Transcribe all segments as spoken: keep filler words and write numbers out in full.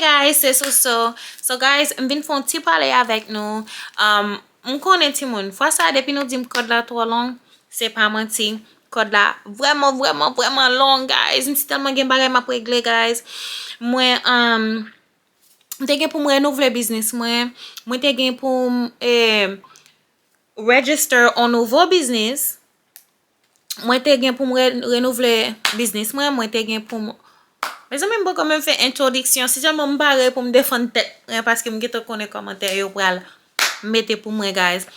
Guys, se Soso. So guys, m vin fè yon ti pale avèk nou. Um, m konnen timoun, fwa sa depi nou di m kòd la twò long, se pa manti. Kòd la vrèman, vrèman, vrèman long, guys. M si tèlman gen bagay m ap regle, guys. Mwen, um, m te gen pou m renouvle biznis mwen. Mwen te gen pou m eh, register on nouvo biznis. Mwen te gen pou m re- renouvle biznis mwen. Mwen te gen pou m Mezanmi, m poko menm fè entwodiksyon. Si sèlman m pare pou m defann tèt mwen, paske m gentan konnen kòmantè yo pral mete pou mwen, guys.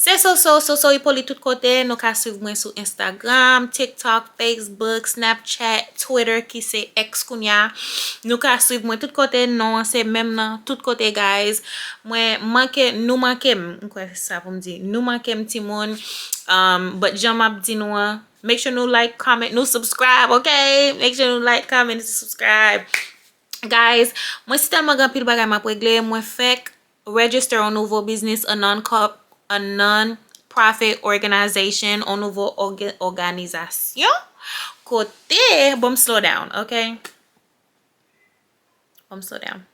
Se Soso, Soso Hyppolite tout kote. Nou ka swiv mwen sou Instagram, TikTok, Facebook, Snapchat, Twitter, ki se X kounye a. Nou ka swiv mwen tout kote. Non an se menm nan tout kote, guys. Mwen manke, nou manke m. M kwè se sa pou m di. Nou manke m, timoun. Um, but jan m ap di nou an, make sure nou like, comment, nou subscribe, ok? Make sure nou like, comment, subscribe. Guys, mwen si tèlman gen anpil bagay m ap regle, mwen fèk register yon nouvo biznis, a non-corp, a non-profit organization, yon nouvo òg- òganizasyon. Kote, bon, m slow down, ok? Bon, m slow down.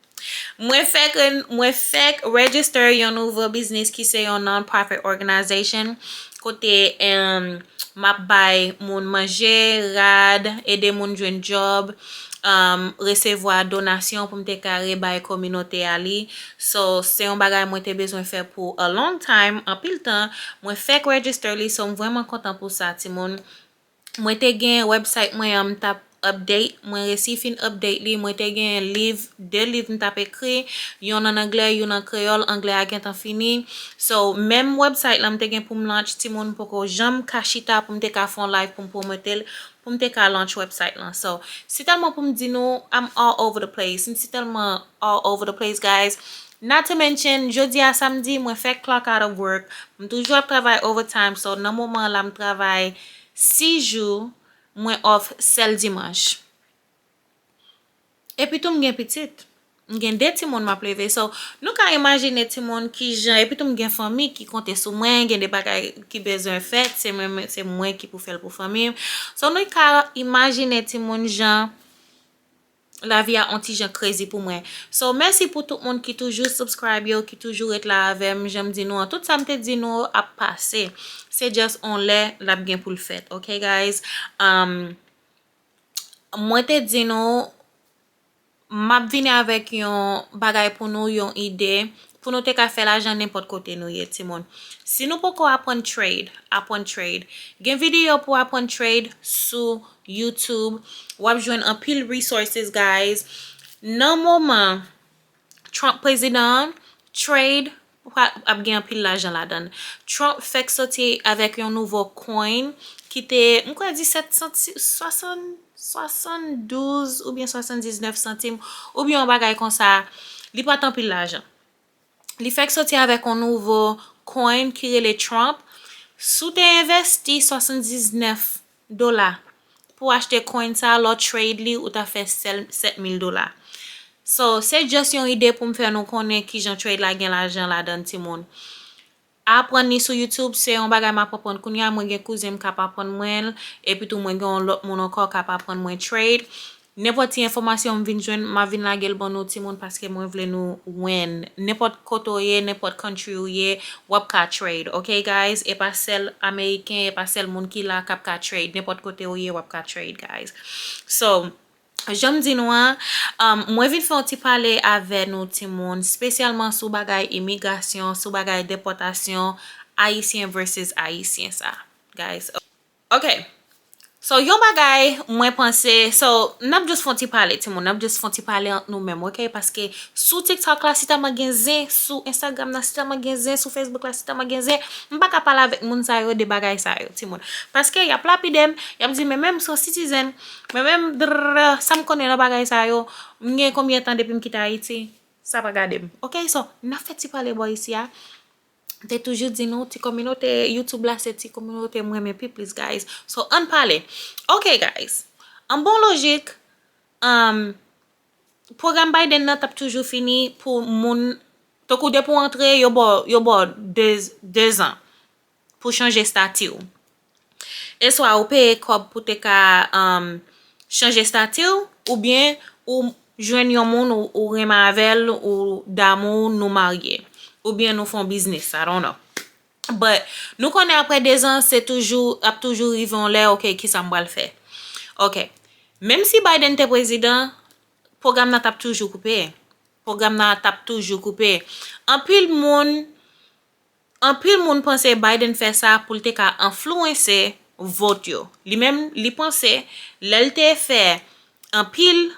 Mwen fèk, mwen fèk register yon nouvo biznis ki se yon non-profit organization. Kote, um, m ap bay moun manje, rad, ede moun jwenn djòb, um, resevwa donasyon pou m te ka rebay kominote a li. So, se yon bagay mwen te bezwen fè pou a long time, anpil tan. Mwen fèk register li, so m vrèman kontan pou sa, timoun. Mwen te gen website mwen an, m t ap update, mwen resi fin update li. Mwen te gen liv, de liv m t ap ekri, yonn an anglè, youn an kreyòl. Anglè a gentan fini. So, menm website lan m te gen pou m launch, timoun, m poko janm ka chita pou m te ka fè yon live pou m pwomote l, pou m te ka launch website lan. So, si tèlman pou m di nou, I'm all over the place. M si tèlman all over the place, guys. Not to mention, jodi a samdi, mwen fèk clock out of work. M toujou ap travay overtime, so nan moman la m travay sis jou, mwen off sèl dimanch. Epi tou m gen pitit. M gen de timoun m ap leve. So, nou ka imajine timoun kijan, epi tou m gen fanmi ki konte sou mwen, gen de bagay ki bezwen fèt, se mwen, se mwen ki pou fè l pou fanmi m. So, nou ka imajine timoun jan lavi a on ti jan crazy pou mwen. So, mèsi pou tout moun ki toujou subscribe yo, ki toujou ret la avè m. Jan m di nou an, tout sa m te di nou ap pase. Se just on lè l ap gen pou l fèt, ok, guys? Um, mwen te di nou, m ap vini avèk yon bagay pou nou, yon ide, pou nou te ka fè lajan nenpòt kote nou ye, timoun. Si nou poko aprann trade, aprann trade. Gen videyo pou aprann trade sou YouTube. W ap jwenn anpil resources, guys. Nan moman Trump prezidan an, trade ap gen anpil lajan ladan l. Trump fèk soti avèk yon nouvo coin ki te, m kwè, disèt santi, swasann, swasanndouz oubyen swasanndiznèf santim, oubyen yon bagay konsa. Li pa t anpil lajan. Li fèk soti avèk yon nouvo coin ki rele Trump. Si w te envèsti swasanndiznèf dola pou achte coin sa, lè w trade li, ou ta fè sèl sèt mil dola. So, se just yon ide pou m fè nou konnen kijan trade la gen lajan ladan l, timoun. Aprann li sou YouTube, se yon bagay m ap aprann kounye a. Mwen gen kouzen m k ap aprann mwen l, epi tou mwen gen yon lòt moun ankò k ap aprann mwen trade. Nenpòt ti enfòmasyon m vin jwenn, m ap vin lage l ban nou, timoun, paske mwen vle nou win. Nenpòt kote w ye, nenpòt country ou ye, w ap ka trade, ok, guys? E pa sèl Ameriken, e pa sèl moun ki la k ap ka trade. Nenpòt kote w ye, w ap ka trade, guys. So, jan m di nou an, um, mwen vin fè yon ti pale avè nou, timoun, espesyalman sou bagay imigrasyon, sou bagay depòtasyon, Ayisyen versus Ayisyen sa, guys. Ok. So, yon bagay, mwen panse, so, n ap just fè yon ti pale, timoun, n ap just fè yon ti pale ant nou menm, ok? Paske sou TikTok la, si tèlman gen zen, sou Instagram nan, si tèlman gen zen, sou Facebook la, si tèlman gen zen, m pa ka pale avèk moun sa yo de bagay sa yo, timoun. Paske y ap lapide m, y ap di, men menm sou citizen, men menm drrr, sa m konnen nan bagay sa yo, m gen konbyen tan depi m kite Ayiti, sa pa gade m. Ok, so, n ap fè ti pale bò isi a. M te toujou di nou, ti kominote YouTube la, se ti kominote m renmen pi plis, guys. So, ann pale. Ok, guys. An bon lojik, um, pwogram Biden nan t ap toujou fini pou moun, tankou depi w antre, yo ba w, yo ba w de, de zan pou chanje estati w. E swa ou peye kòb pou te ka, um, chanje estati w, oubyen ou, jwenn yon moun ou, ou renmen avè l, ou damou, nou marye. Oubyen nou fè yon biznis, I don't know. But nou konnen apre de zan, se toujou, ap toujou rive yon lè, ok, kisa m pral fè? Ok. Menm si Biden te prezidan, pwogram nan t ap toujou koupe. Pwogram nan t ap toujou koupe. Anpil moun, anpil moun panse Biden fè sa pou l te ka enfliyanse vòt yo. Li menm, li panse lè l te fè anpil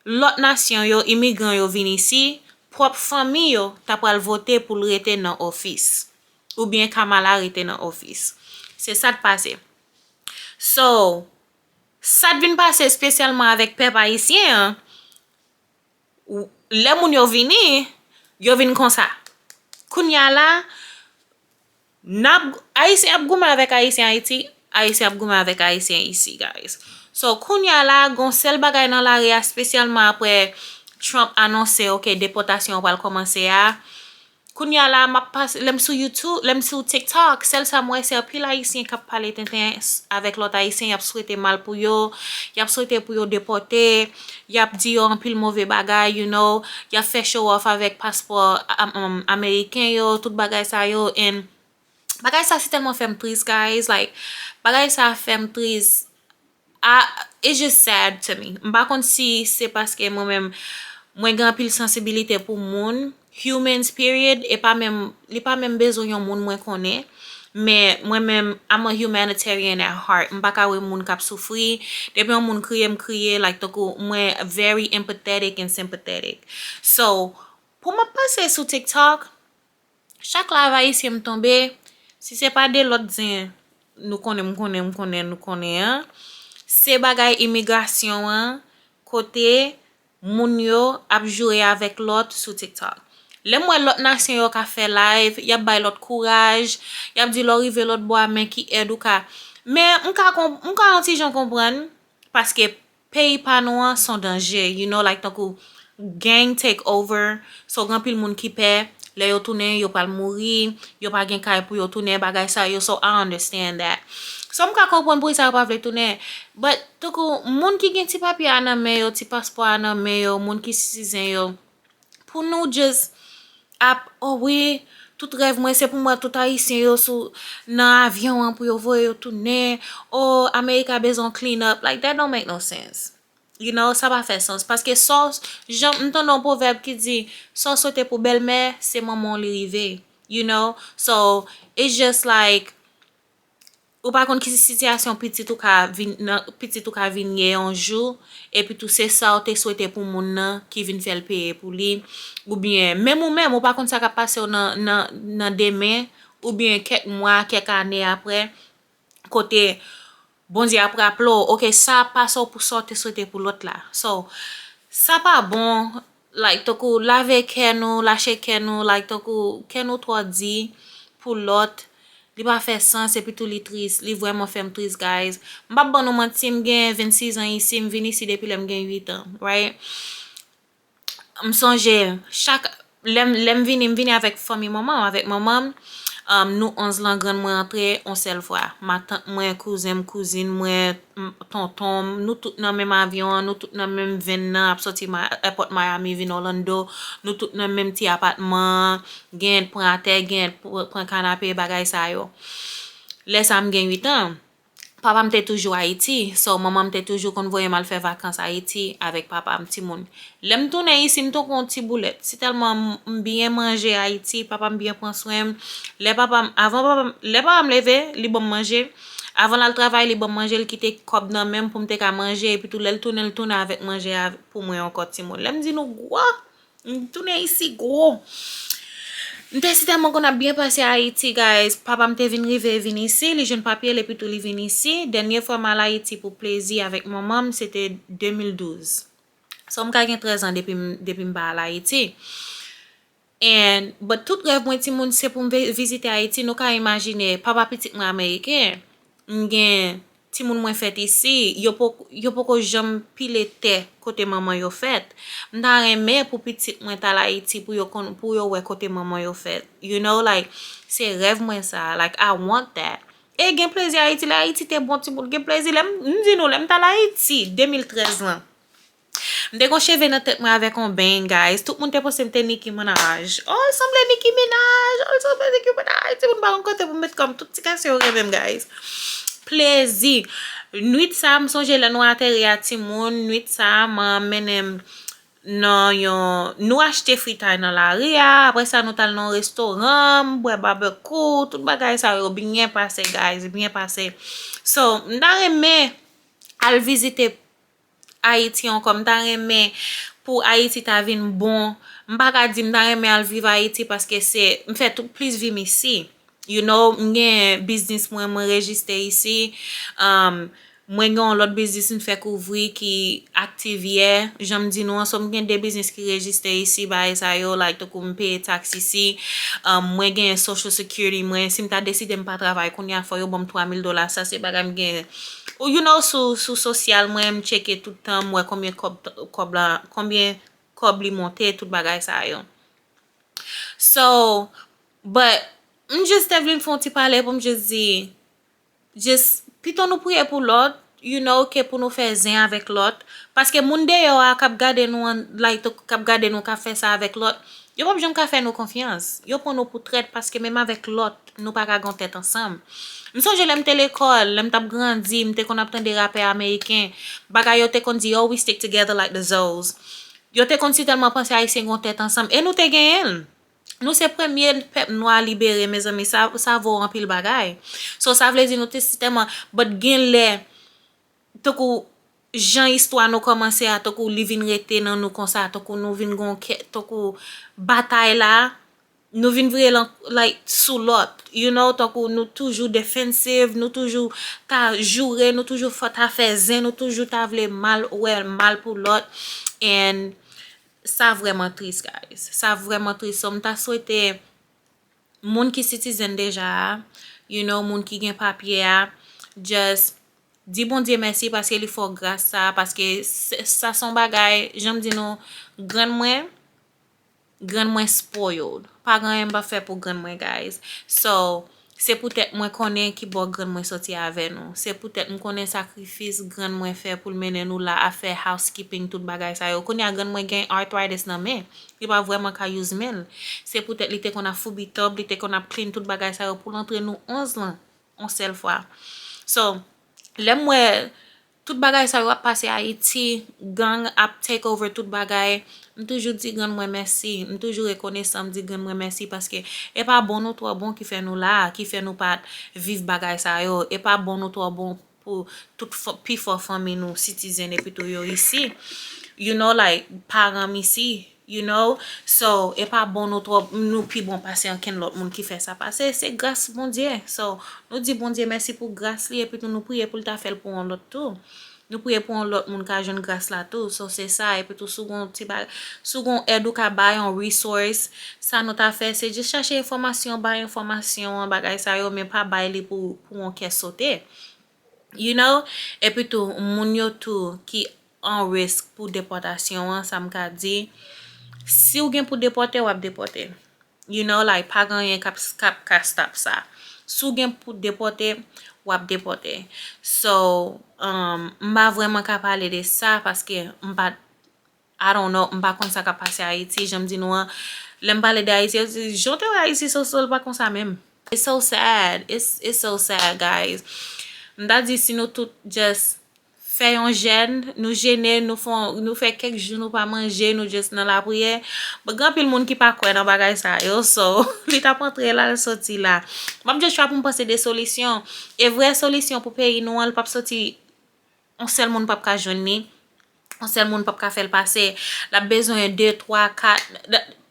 lòt nasyon yo, imigran yo vin isi, pwòp fanmi yo ta pral vote pou l rete nan ofis. Oubyen Kamala rete nan ofis. Se sa k pase. So, sa k vin pase espesyalman avèk pèp ayisyen an, lè moun yo vini, yo vin konsa. Kounye a la, n ap, Ayisyen ap goumen avèk Ayisyen Ayiti, Ayisyen ap goumen avèk Ayisyen isi, guys. So, kounye a la, gon sèl bagay nan lari a, espesyalman apre Trump anonse, ok, depòtasyon yo pral kòmanse a. Kounye a la, m ap pase, lè m sou YouTube, lè m sou TikTok, sèl sa m wè, se anpil Ayisyen k ap pale tenten s-, avèk lòt Ayisyen, y ap swete mal pou yo, y ap swete pou yo depòte, y ap di yo anpil move bagay, you know, y ap fè show off avèk paspò a-, am-, am-, ameriken yo, tout bagay sa yo, and bagay sa si tèlman fè m tris, guys, like, bagay sa fè m tris, I, it's just sad to me. M pa konn si se paske mwen menm, mwen gen anpil sansibilite pou moun, humans, period, e pa menm, li pa menm bezwen yon moun mwen konnen, men mwen menm, I'm a humanitarian at heart. M pa ka wè moun k ap soufri. Depi yon moun kriye, m kriye, like, tankou mwen very empathetic and sympathetic. So, pou m ap pase sou TikTok, chak live ayisyen m tonbe, si se pa de lòt zen nou konnen, m konnen, m konnen, nou konnen an, se bagay imigrasyon an, kote moun yo ap joure avèk lòt sou TikTok. Lè m wè lòt nasyon yo ka fè live, y ap bay lòt kouraj, y ap di lè w rive lòt bò a, men ki èd ou ka. Men m ka konp-, m ka yon ti jan konprann, paske peyi pa nou an se yon danje, you know, like, tankou gang take over, so gen anpil moun ki pè, lè yo tounen, yo pral mouri, yo pa gen kay pou yo tounen, bagay sa yo, so I understand that. So m ka konprann poukisa yo pa vle tounen, but tankou moun ki gen ti papye a nan men yo, ti paspò a nan men yo, moun ki sitizen yo, pou nou just ap, oh wi, tout rèv mwen se pou m wè tout ayisyen yo sou, nan avyon an pou yo voye yo tounen, oh, America bezwen clean up, like, that don't make no sense. You know, sa pa fè sans. Paske sa w, jan m tande yon pwovèb ki di, sa w swete pou bèlmè, se manman w li rive. You know? So, it's just like, ou pa konn ki sitiyasyon pitit ou ka vin, nan, pitit ou ka vin ye yon jou, epi tou se sa w te swete pou moun nan ki vin fè l peye pou li, oubyen menm ou menm, ou pa konn sa k ap pase w nan, nan, nan demen, oubyen kèk mwa, kèk ane apre, kote Bondye ap raple w, ok, sa pa sa w pou sa w te swete pou lòt la. So, sa pa bon, like, tankou lave kè nou, lache kè nou, like, tankou kè nou twò di pou lòt, li pa fè sans, epi tou li tris, li vrèman fè m tris, guys. M p ap ban nou manti, m gen vennsis an isi, m vin isi depi lè m gen uit an, right? M sonje, chak, lè m, lè m vini, m vini avèk fanmi manman m, avèk manman m, um, nou onz lan grann mwen antre yon sèl fwa. Matant mwen, kouzen m, kouzin mwen, m, tonton m, nou tout nan menm avyon an, nou tout nan menm venn nan, ap sòti Ma-, èpòt Miami vin Orlando, nou tout nan menm ti apatman an, genyen pran atè, genyen pr-, pran kanape, bagay sa yo. Lè sa a m gen uit an. Papa m te toujou Ayiti, so manman m te toujou konn voye m al fè vakans Ayiti avèk papa m, timoun. Lè m tounen isi, m tankou yon ti boulèt. Si tèlman m, m byen manje Ayiti, papa m byen pran swen m. Lè papa m, avan papa m, lè papa m leve, li ban m manje. Avan l al travay, li ban m manje, l kite kòb nan men m pou m te ka manje, epi tou lè l tounen, l tounen avèk manje a pou mwen ankò, timoun. Lè m di nou gwo, m tounen isi gwo. M te sitèlman konn ap byen pase Ayiti, guys. Papa m te vin rive vin isi, li jwenn papye l, epi tou li vin isi. Dènye fwa m al Ayiti pou plezi avèk manman m, se te de mil douz. So, m ka gen trèz an depi m, depi m pa al Ayiti. And, but tout rèv mwen, timoun, se pou m vi-, vizite Ayiti. Nou ka imajine, papa pitit mwen ameriken. M gen timoun mwen fèt isi, yo poko, yo poko janm pile tè kote manman yo fèt. M ta renmen pou pitit mwen t al Ayiti pou yo konn, pou yo wè kote manman yo fèt. You know, like, se rèv mwen sa. Like, I want that. E gen plezi Ayiti, lè Ayiti te bon, timoun, gen plezi. Lè m, m di nou, lè m t al Ayiti, de mil trèz lan. M te gon cheve nan tèt mwen avèk on beny, guys. Tout moun te panse m te Nicki Minaj. Oh, l sanble Nicki Minaj. Oh, l sanble Nicki Minaj. Timoun pa konn kote pou m met kò m. Tout ti kase yo renmen m, guys. Plezi. Nwit sa, m sonje lè nou ateri a, timoun. Nwit sa, m mennen m nan yon, nou achte fritay nan lari a. Apre sa, nou t al nan yon restoran, m bwè babekyou, tout bagay sa yo byen pase, guys, byen pase. So, m ta renmen al vizite Ayiti ankò. M ta renmen pou Ayiti ta vin bon. M pa ka di m ta renmen al viv Ayiti paske se, m fè tout plis vi m isi. You know, m gen biznis mwen, mwen rejiste isi. Um, mwen gen yon lòt biznis m fèk ouvri ki aktiv yè. Jan m di nou an, so m gen de biznis ki rejiste isi, bagay sa yo, like, tankou m peye taks isi. Um, mwen gen Social Security mwen. Si m ta deside m pa travay kounye a, fò yo ban m twa mil dola. Sa se bagay m gen. Ou, you know, sou, sou sosyal mwen, m tcheke tout tan, m wè konbyen kòb, kòb la, konbyen kòb li monte, tout bagay sa yo. So, but, m just te vin fè yon ti pale pou m just di, just, pito nou priye pou lòt, you know, ke pou nou fè zen avèk lòt. Paske moun deyò a k ap gade nou an, like, k ap gade nou k ap fè sa avèk lòt, yo p ap janm ka fè nou konfyans. Yo pran nou pou trèt paske menm avèk lòt, nou pa ka gen tèt ansanm. M sonje lè m te lekòl, lè m t ap grandi, m te konn ap tande rapè ameriken, bagay yo te konn di, "Oh, we stick together like the Zoes." Yo te konn sitèlman panse Ayisyen gen tèt ansanm, e nou te genyen l. Nou se premye pèp nwa libere, mezanmi, sa, sa vo anpil bagay. So, sa vle di nou te sitèlman, but gen lè, tankou jan istwa nou kòmanse a, tankou li vin rete nan nou konsa, tankou nou vin gon kè, tankou batay la, nou vin vire lan, like, sou lòt, you know, tankou nou toujou defensive, nou toujou ta joure, nou toujou fè, ta fè zen, nou toujou ta vle mal, wè mal pou lòt, and sa vrèman tris, guys. Sa vrèman tris. So, m ta swete moun ki citizen deja a, you know, moun ki gen papye a, just di Bondye mèsi paske li fè w gras sa, paske se, sa se yon bagay, jan m di nou, grann mwen, grann mwen spoiled. Pa gen anyen m p ap fè pou grann mwen, guys. So, se poutèt mwen konnen ki bò grann mwen soti avè nou. Se poutèt m konnen sakrifis grann mwen fè pou l mennen nou la, ap fè housekeeping, tout bagay sa yo. Kounye a, grann mwen gen arthritis nan men. Li pa vrèman ka use men l. Se poutèt li te konn ap foubi tòb, li te konn ap clean tout bagay sa yo pou l antre nou onz lan, yon sèl fwa. So, lè m wè tout bagay sa yo ap pase Ayiti, gang ap take over tout bagay, m toujou di grann mwen mèsi. M toujou rekonesan, m di grann mwen mèsi paske e pa bon nou twò bon ki fè nou la, ki fè nou pa t viv bagay sa yo. E pa bon nou twò bon pou tout fò, pifò fanmi nou, citizen epi tou yo isi. You know, like, paran m isi, you know. So, e pa bon nou twò, nou pi bon pase ankenn lòt moun ki fè sa pase. Se gras Bondye. So, nou di Bondye mèsi pou gras li, epi tou nou priye pou l ta fè l pou yon lòt tou. Nou priye pou yon lòt moun ka jwenn gras la tou. So, se sa, epi tou si w gon ti ba-, si w gon èd ou ka bay, yon resource, sa nou ta fè, se jis chache enfòmasyon, bay enfòmasyon an, bagay sa yo, men pa bay li pou, pou yon kè sote. You know? Epi tou, moun yo tou ki an risk pou depòtasyon an, sa m ka di, si w gen pou depòte, w ap depòte. You know, like, pa gen anyen k ap, k ap ka stop sa. Si w gen pou depòte, w ap depòte. So, um, m pa vrèman ka pale de sa paske m pa, I don't know, m pa konn sa k ap pase Ayiti. Jan m di nou an, lè m pale de Ayiti, yo di, "Jan w te wè Ayiti so so, l pa konsa menm." It's so sad. It's, it's so sad, guys. M ta di si nou tout just fè yon jèn, nou jene, nou fè, nou fè kèk jou nou pa manje, nou just nan lapriyè. But gen anpil moun ki pa kwè nan bagay sa yo, so, li t ap antre la, l soti la. M ap just try pou m panse de solisyon. E vrè solisyon pou peyi nou an, li p ap soti, yon sèl moun p ap ka jwenn li. Yon sèl moun p ap ka fè l pase. L ap bezwen de, twa, kat,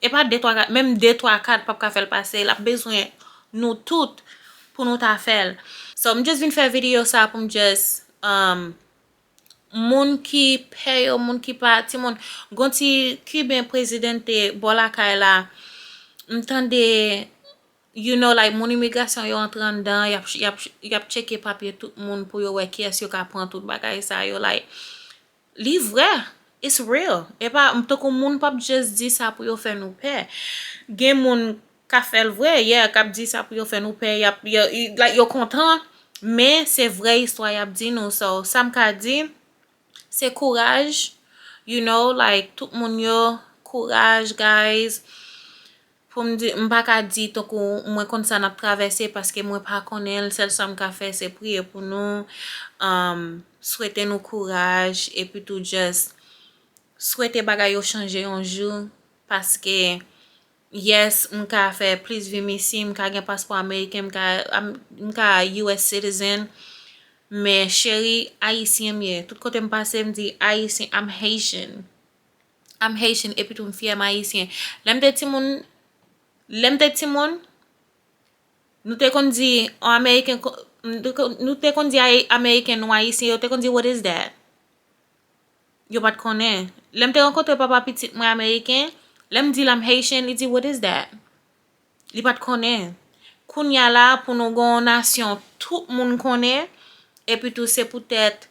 e pa de, twa, kat, menm de, twa, kat p ap ka fè l pase. L ap bezwen nou tout pou nou ta fè l. So, m just vin fè videyo sa pou m just, um, moun ki pè yo, moun ki pa, timoun, gon ti Kiben Presidente bò lakay la, m tande, you know, like, moun imigrasyon yo antre anndan, y ap, y ap, y ap tcheke papye tout moun pou yo wè kiyès yo ka pran tout bagay sa yo, like, li vrè, it's real. E pa, tankou moun p ap just di sa pou yo fè nou pè. Gen moun k ap fè l vre, yeah, k ap di sa pou yo fè nou pè, y ap, yo, y, like, yo kontan, men se vrè istwa y ap di nou. So, sa m ka di, se kouraj, You know, like, tout moun yo, kouraj, guys. Pou m di, m pa ka di tankou mwen konn sa n ap travèse paske mwen pa konnen l. Sèl sa m ka fè se priye pou nou, um, swete nou kouraj, epi tou just swete bagay yo chanje yon jou, paske yes, m ka fè plis vi m isi, m ka gen paspò ameriken, m ka, am- m ka U S citizen, men cheri, ayisyen m ye. Tout kote m pase, m di ayisyen, I'm Haitian. I'm Haitian, epi tou m fyè m ayisyen. Lè m te timoun, lè m te timoun, nou te konn di, an ameriken, ko- nou te konn- nou te konn di ay- ameriken nou ayisyen, yo te konn di, "What is that?" Yo pa t konnen. Lè m te rankontre papa pitit mwen ameriken, lè m di l I'm Haitian, li di, "What is that?" Li pa t konnen. Kounye a la, pou nou gen yon nasyon tout moun konnen, epi tou se poutèt,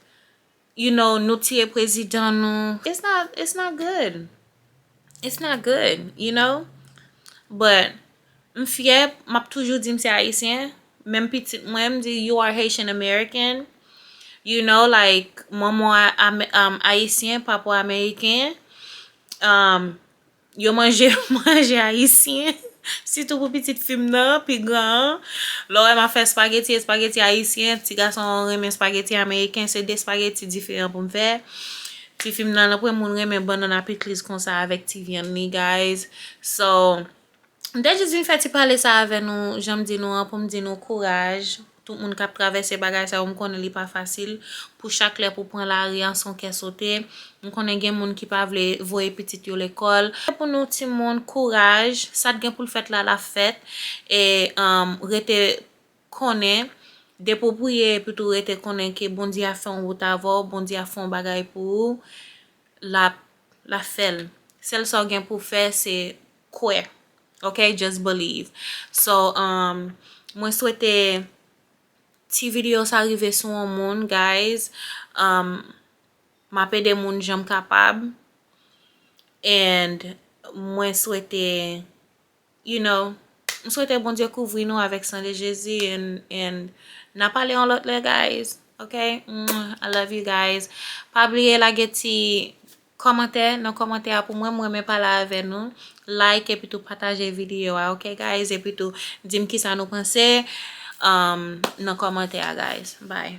you know, nou tiye prezidan nou. It's not, it's not good. It's not good, you know? But, m fyè, m ap toujou di m se ayisyen. Menm pitit mwen, m di, "You are Haitian American." You know, like, manman w a- ame- um, ayisyen, papa w ameriken. Um, yo manje manje ayisyen. Sitou pou pitit fi m nan, pi gran an. Lè w wè m ap fè espageti, espageti ayisyen, ti gason an renmen espageti ameriken, se de espageti diferan pou m fè. Ti fi m nan, l ap wè moun renmen bannann a pikliz konsa avèk ti vyann li, guys. So, m te jis vin fè ti pale sa avè nou, jan m di nou an, pou m di nou kouraj. Tout moun k ap travèse bagay sa yo, m konnen li pa fasil. Pou chak lè pou pran lari a, se yon kè sote. M konnen gen moun ki pa vle voye pitit yo lekòl. Pou nou timoun, kouraj. Sa t gen pou l fèt la, l ap fèt. E, um, rete konnen, depi w priye, epi tou rete konnen ke Bondye a fè yon wout avè w, Bondye a fè yon bagay pou ou, l ap, l ap fè l. Sèl sa w gen pou w fè, se kwè. Ok? Just believe. So, um, mwen swete ti videyo sa rive sou yon moun, guys. Um, m ap ede moun jan m kapab. And mwen swete, you know, m swete Bondye kouvri nou avèk san de Jezi. And, and n a pale yon lòt lè, guys. Ok? Mwah, I love you guys. Pa bliye lage ti kòmantè nan kòmantè a pou mwen, m renmen pale avè nou. Like epi tou pataje videyo a, ok, guys? Epi tou, di m kisa nou panse, um, nan kòmantè a, guys. Bye.